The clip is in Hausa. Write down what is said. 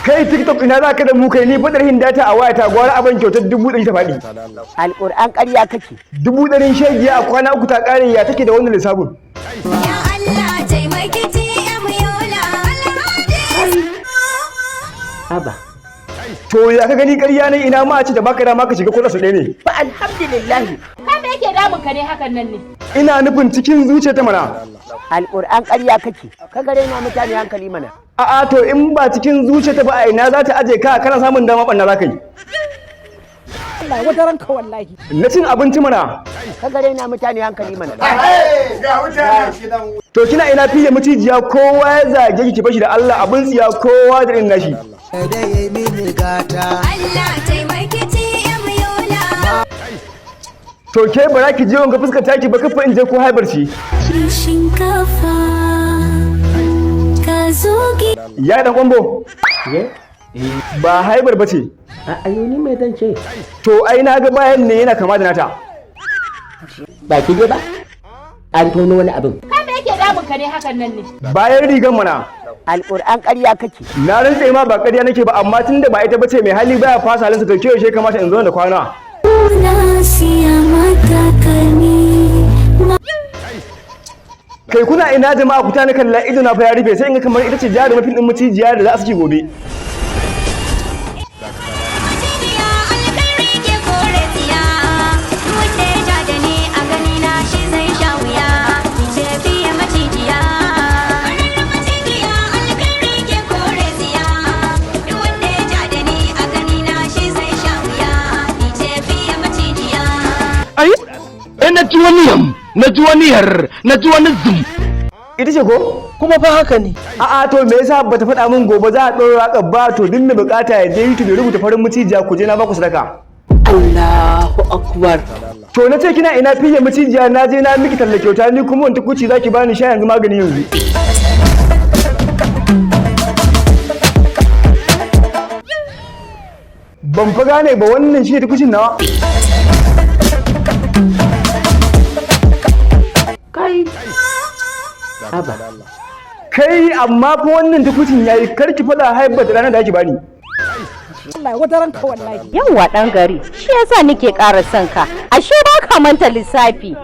Kai TikTok, ina za ka da mu? Kai, ni fadar hin data a wayata, gwara abin kyautar 100,000 ta faɗi. Alƙur'an ƙarya kake. 100,000 shegiya a kwana 3 ta ƙare. Ya take da wannan lissafin? Ya Allah, taimaki TM Yola. Haba. To, ya ka gani? Ƙarya ne? Ina ma a ce da baka dama ka shiga ko su ɗaya ne. Fa alhamdulillah. Ka me yake damun ka ne hakan nan ne? Ina nufin cikin zuciyarta mana. Alƙur'an ƙarya kake. Ka gare na mutane hankali mana. A'a, to in ba cikin zuciyarta ba, a ina za ta aje ka? Kana samun dama ɓanna za ka yi. Allah wata ranka wallahi. Na cin abinci mana. Ka gare na mutane hankali mana. To, kina ina fiye macijiya? Kowa ya zage ki, ki bashi da Allah. Abin tsiya kowa da irin nashi. Da ya mini gata. Allah, taimaki TM Yola. To, ke bara ki je wanga fuskar taki ba kafa in je ko haibar ci. Shinkafa ka zo. Ya dan kwambo. Ye? Ba haibar bace. A ayo, ni mai zan ce? To, ai na ga bayan ne yana kama da nata. Ba ki je ba? An tono wani abin. Ka me yake damun ka ne hakan nan ne? Bayan rigan mana. Alƙur'an ƙarya kake. Na rantse ma ba ƙarya nake ba, amma tunda ba ita bace, mai hali baya fasa halinsa. To, ke yaushe kamata in zo da kwana? Na siya mata kalmi. Kai, kuna ina jama'a? Ku tani kalla, ido na fa ya rufe, sai in ga kamar ita ce jarumar fim din macijiya da za su ci gobe. Macijiya alkhairi ke kore tsiya. Wanda ya ja da ni, a gani na shi zai sha wuya. Ni ce fiye macijiya. Farar macijiya alkhairi ke kore tsiya. Wanda ya ja da ni, a gani na shi zai sha wuya. Ni ce fiye macijiya. Ai na ji wani yam, na ji wani yar, na ji wani zum. Ita ce ko? Kuma fa haka ne. A'a, to me yasa bata faɗa min gobe za a ɗora waƙar ba? To, duk mai bukata ya je YouTube ya rubuta farin macijiya, ku je na baku sadaka. Allahu akbar. To, na ce kina ina fiye macijiya? Na je na miki talla kyauta, ni kuma wani tukuci zaki bani? Sha yanzu, magani yanzu. Ban fa gane ba, wannan shi ne tukucin nawa? Kai. Haba. Kai, amma fa wannan tukucin yayi. Kar ki faɗa haibar da ranar da ake bani. Allah wata ranka wallahi. Yawwa ɗan gari, shi yasa nake ƙara son ka. Ashe ba ka manta lissafi.